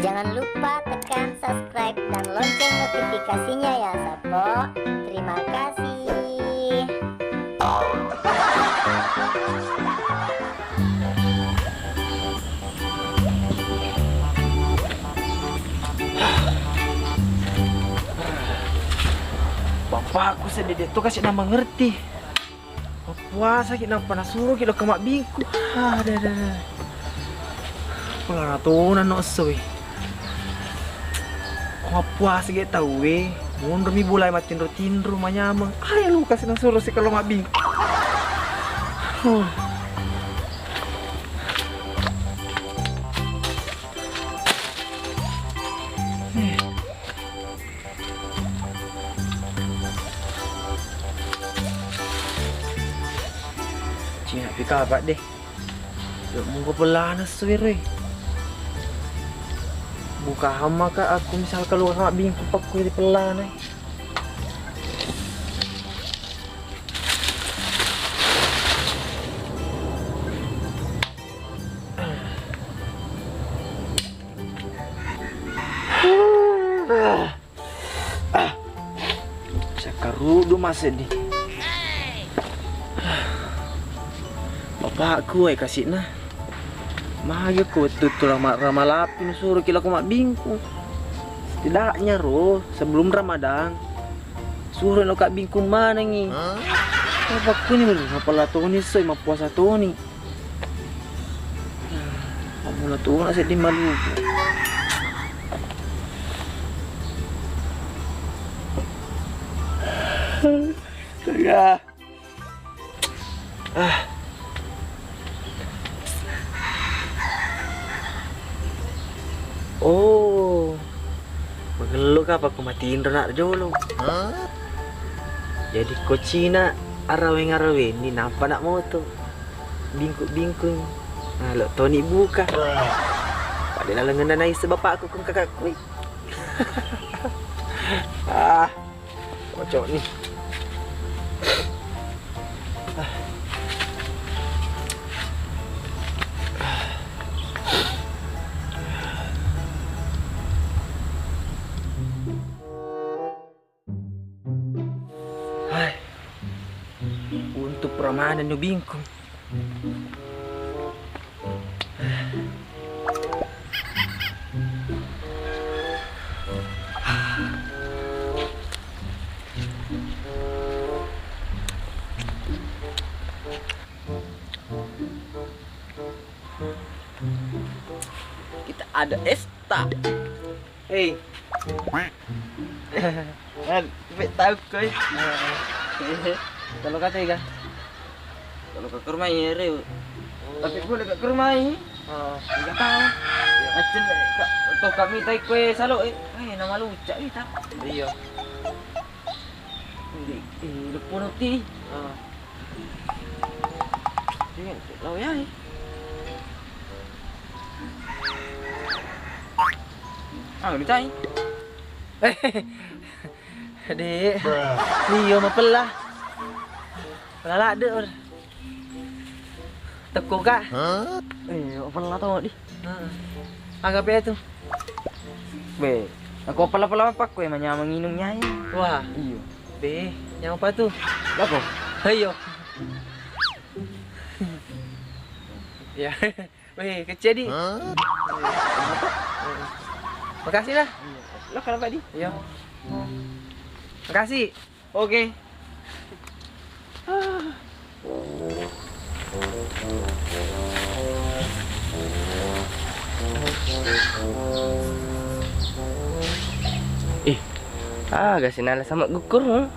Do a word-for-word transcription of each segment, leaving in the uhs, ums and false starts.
Jangan lupa tekan subscribe dan lonceng notifikasinya ya, Sappo. Terima kasih. Bapakku seddi de' to kasi' na mengerti. Mappuasaki nappa nasuroki lokka mabbingku. Ah, deh, deh, deh. Pengalatonanno esso e. Ko mappuasaki tauwe, monromi bolae mattinro-tinro manyameng. Ayo lu kasi' nasuro si kalo mabbingku. Huh. Eh. Cina pi kapa' deh. Yo mongko pellana suwiroi. Buka hama ka' aku misal kalau kama' bingku pakku di pellana. Ah, sakarudu maseddi. Bapakku wae kasi'na. Magi ko wettu tu rama-, ramalapi nusuroki lako mabbingku. Setidaknya ro sebelum Ramadan suro no ka bingku manengi. Bapakku ni mapella toni soi, mappuasa toni. Ammula tona seddi maluku. Ya. Ah. Oh. Magello ka pakku matinro nak jolo. Jadi ko Cina araweng-arawenni nampa nak moto. Bingkung-bingkung. Nah, lo toni buka. Pada lalengenna naisse bapakku kung kakakku. Ah, kocok nih. Ah. Hai. Untuk peramanan nu bingkung. Kita ada esta. Hei. Kan, pe tau koi. Kalau kata iga. Kalau ke rumah iya reu. Tapi boleh ke rumah ini. Heeh. Enggak tahu. Acil ka to kami tai kue salo eh. Eh nama lucu kita. Iya. Di di depan ti. Heeh. Ini lo ya. Ah, udah tai. Dek. Iyo mapella. Lalak dek. Teko ka. Eh, mapella to di. Heeh. Aga pe tu. Be, aku pella-pella mapakku ya manyameng inung nyai. Wah. Iyo. Be, nyameng apa tu? Lako. Ayo. Ya. Weh, kecil di. Makasih lah. Lo kenapa di? Iya. Makasih. Oke. Ih, ah, gak sih nala sama gukur, hmm?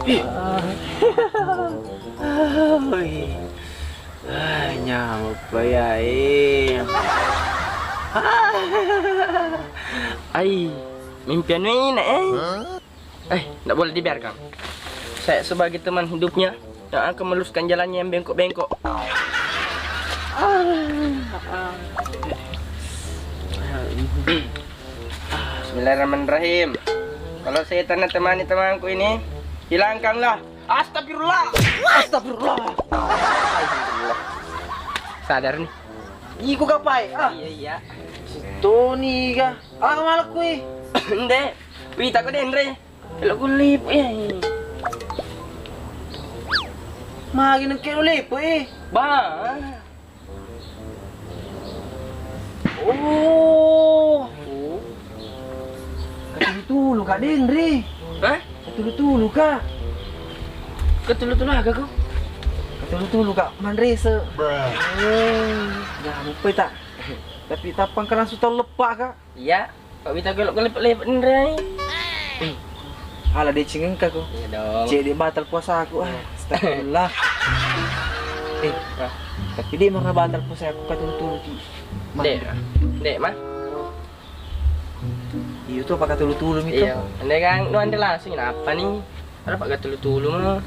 Ih. Ah, nyamuk bayae. Ai, mimpi anu enak, eh. Eh, ndak boleh dibiarkan. Saya sebagai teman hidupnya yang akan meluruskan jalannya yang bengkok-bengkok. Ah, ah. Ah, Bismillahirrahmanirrahim. Kalau setan temani temanku ini, hilangkanlah. Astagfirullah. Astagfirullah. Sadar nih. Iko kapai? Ah. Iya, iya. Toni ga. Ah, malah kui. Nde. Wita ko denre. Lo kulip, eh. Magi nengke lo lepo, eh. Ba. Oh. Katulu-tulu ka denre. Hah? Katulu-tulu ka. Katulu-tulu aga ko? Katulu-tulu ka manrese. Oh. Ya, lupa tak. Tapi tapang ka langsung tau lepak ka. Iya. Kok bisa gelok-gelok lepe-lepe nrai? Ala deceng engka ko. Iya dong. Cek de batal puasaku. Ah, astagfirullah. Eh, ah, tapi de maka batal puasaku katulu-tulu ki. Dek, dek mah. Iyo to, apa katulu-tulu mi to? Iya. Ande kan, nu ande langsung apa nih? Ada pak katulu-tulu mah.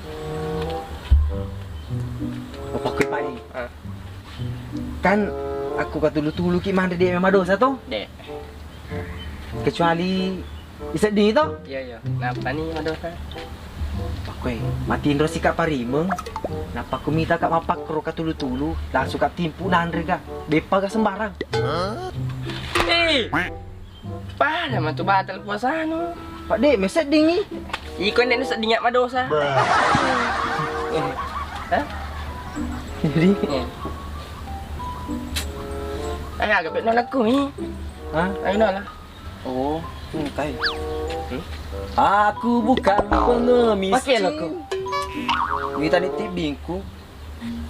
Apa ke pak ini? Ah. Kan aku katulu-tulu ki manre de madosa to? Dek. Kecuali isedding to? Iya, iya. Napani madosa? Pakkoi, matinro sika parimeng. Nappa ku mita ka mappakkoro katulu-tulu, langsung ka timpu nanre ka. Deppa ka sembarang. Eh, pada matu batal puasanu. Pak de, meseddingi. Iko nek sedding madosa. Hah? Jadi, ayo agak nolak ku mi. Hah? Ayo nolak. Oh, engkai. Hmm? Aku bukan pengemis. Pakai lo ko. Wita ni tibingku.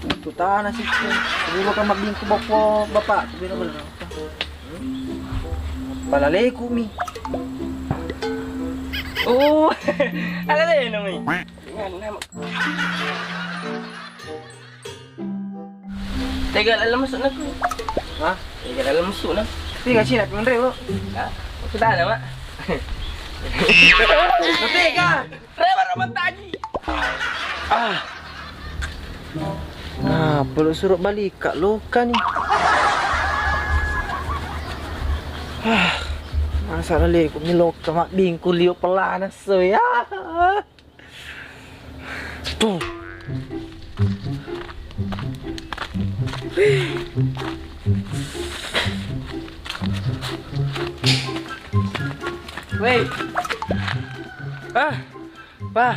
Untuk tanah situ. Dulu kan mabingku bapak, bapak. Bener-bener. Pala leku mi. Oh, ala le no mi. Tega lalu masuk naku. Hah? Tega lalu masuk nak. Tega sih nak menre lo. Ya, sudah ada mak. Tega. Rewa rewa tadi. Ah. Nah, perlu suruh balik kak loka nih. Ah. Masa laleku mi loka mak bingku liu pelana so ya. Tuh. Weh. Ah, Pak.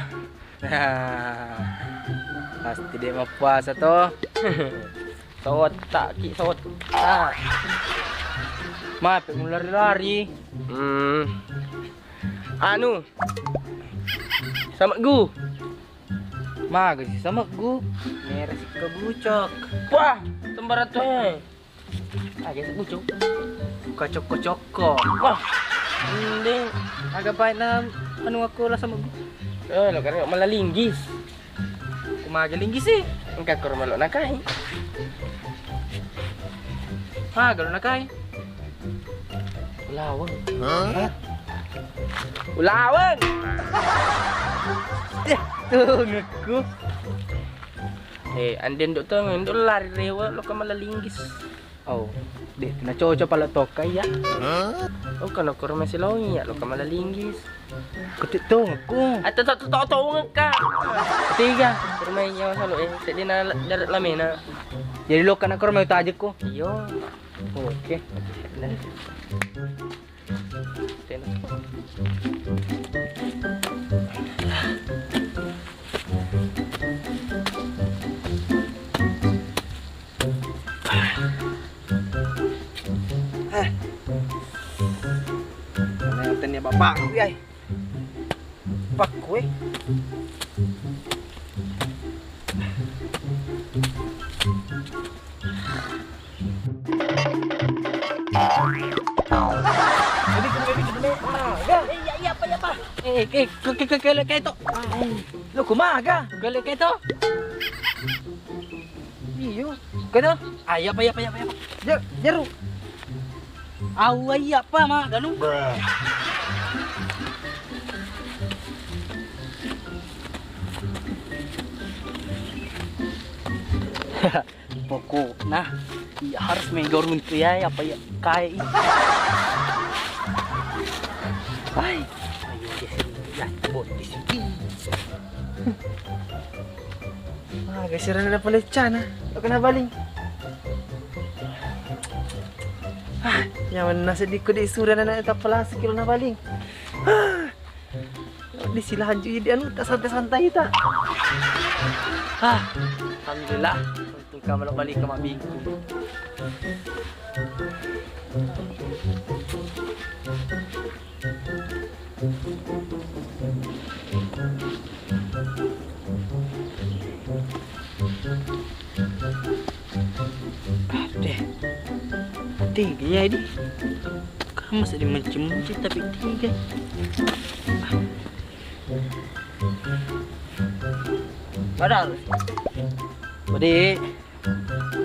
Pasti de mappuasa to. Sotta ki sotta. Mape mulari-lari. Hmm. Anu. Sameggu. Maga si sameggu. Merah si kebucok. Wah, sembarang tuh. Aga si kebucok. Kocok-kocokko. Wah. Ende. Aga baik na anu aku rasa sameggu. Eh, lo kan malah linggis. Kumage linggis sih. Engka koro melo nakai. Ha, galo nakai. Ulaweng. Hah? Ulaweng. Eh, tungekku. Eh, anden dok tong, ndok lari rewa lo kamala linggis. Oh, de na cocok pala tokka iya. Oh, kana koro masih lawan iya lo kamala linggis. Ketik tungekku. Atau tak tak tongekka. Ketiga. Rumah nyawa salo eh, sedina darat lamena. Jadi lo kana koro mau tajekku. Iyo. Oke. Eh. Mana yang tanya bapak, ya? Bapak, eh. Eh, eh, ke, ke, ke, ke, ke to. Lo kumaga? Ke, ke to. Iyo. Ke to. Ayo, apa, apa, apa, apa. Jer, jeru. Au, iya, apa, ma, ganu? Pokokna, iya harus mega runtu ya, apa ya, kayak itu. Hai. Ayo, geser. Ya, botti siki. Ah, geseran ada paleccana. Kena baling. Ah, nyamanna sedikku di suran anak tapalasi kilo na baling. Ah, di silanju di anu tak santai-santai ta. Ah, alhamdulillah. Engka melo bali ke mabbingku. Deh, tiga ya ini. Kamu sedih menci-menci tapi tiga. Padahal. Bodi.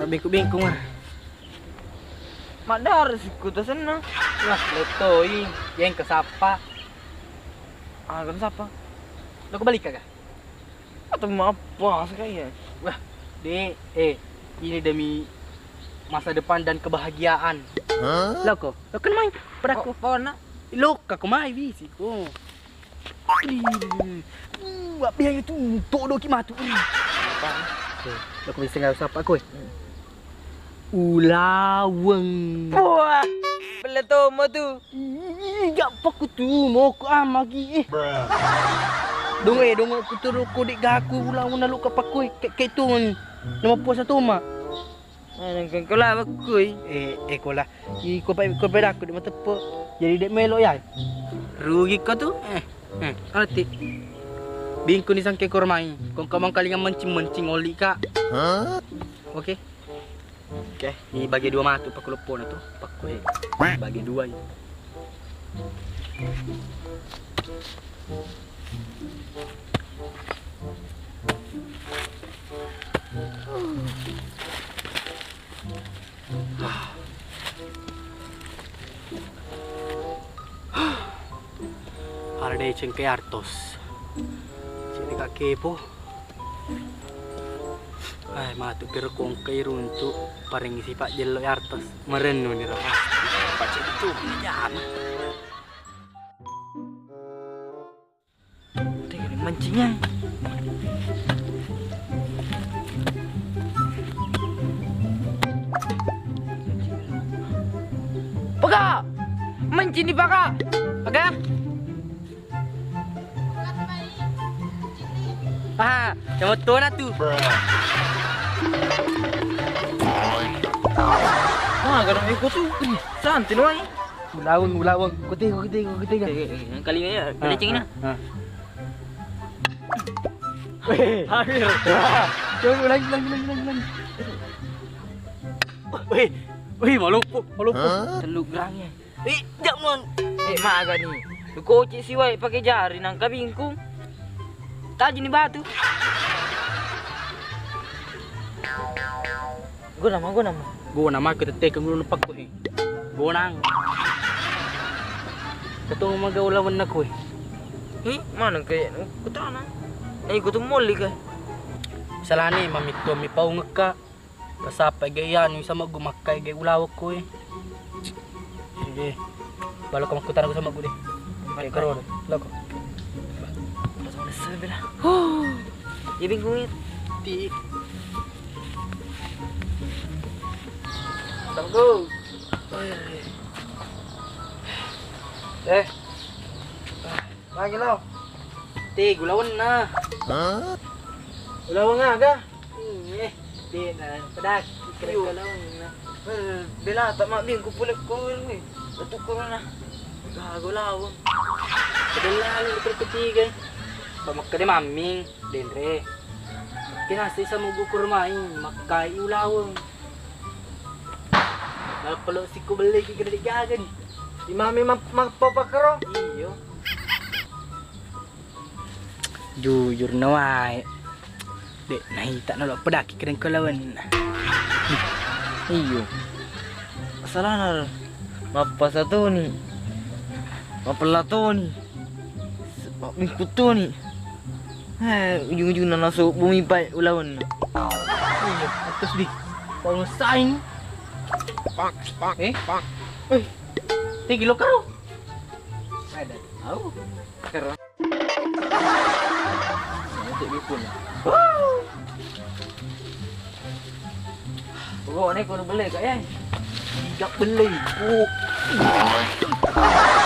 Mabbingku-bingkung ah. Maddar sikku to senna. Wah, lettoi. Yang kesapa? Ah, kan sapa? Lo kebalik kagak? Atau mau apa sekali ya? Wah, deh, eh, ini demi masa depan dan kebahagiaan. Loko, lo kan main padaku. Pona. Lo aku mai bisi ko. Wah, biaya tu todoki matu. Lo aku bisa nggak usah apa aku. Ulaweng. Wah, bella tomo tu. Ih, gak paku tu, mau ke amagi eh. Dong eh, dong aku terus kode gaku ulaweng nalu kapakui kayak kayak tu ni. Nama puasa tu mak. Nengkeng kola wekkui. Eh, eh kola. Iko pai ko pedaku di mateppe. Jadi dek melo ya. Rugi ko tu. Eh, eh, ati. Bingku ni sangke kormai. Kong kamang kalingan mancing-mancing oli ka. Oke. Oke. Ni bagi dua matu paku leppona tu. Paku eh. Bagi dua ini. Ada deh cengke artos. Cengke kepo. Ai, matu piro kongkai runtu paring sifat jello artos. Merennu ni rapa. Pacet itu jana. Tengok ni mancingnya. Pega! Mancing di pega! Pega! Ah, sama tuan tu. Wah, garang iko tu. Ih, santai nuai. Ulaweng, ulaweng. Kutego, kutego, kutego. Eh, eh, eh, kali ini ya, ah, kali cengina. Ah. Weh. Hadir. Wah. Coba ulangi, ulangi, ulangi, ulangi, ulangi. Weh. Weh, malupu, malupu. Hah? Tellu gerangnya. Eh, jangan. Eh, maga ni. Lu koci siwai pakai jari nangka bingkung. Taji ni batu. Guna ma, guna ma. Guna ma, kita tekan dulu nepakku, eh. Gonang. Ketemu maga ulaweng aku, eh. Hi, mana ke kutana? Eh, kutu molli ke. Salani mamitto mi pau ngekka. Kasapa ga iyanu sama gu makkai ga ulaweng ku, eh. Eh. Balo ko makkutana ku sama gu deh. Kayak karo deh. Loko. Langsung nesel bela. Huh. Jadi bingung ya. Ti. Tunggu. Eh. Lagi lo. Ti, gulawenna. Hah? Gulaweng aga? Eh, ti na pedaki kira gulaweng na. Eh, bela tak mak bing ku pulek ko ni. Betul ko na. Ga gulaweng. Kedelalu terketiga. Pamekkede mamming, denre. Kena sisa mugu kurmai, makkai ulaweng. Napelo sikku belle ki kena digaga ni. Imami map-, mappa pakero. Iyo. Jujur na wae. Dek, naita nalo pedaki kena kelawan. Iyo. Salana mappa satoni. Mapella toni. Mabbingkutoni. Eh, ujung-ujungna nasu bumi pai ulawenna. Iya, terus di. Kalau sain. Eh? Eh, tegi lo karo. Au, keren. Ini cek bikun. Pokoknya kono beli kak ya. Tidak beli. Oh.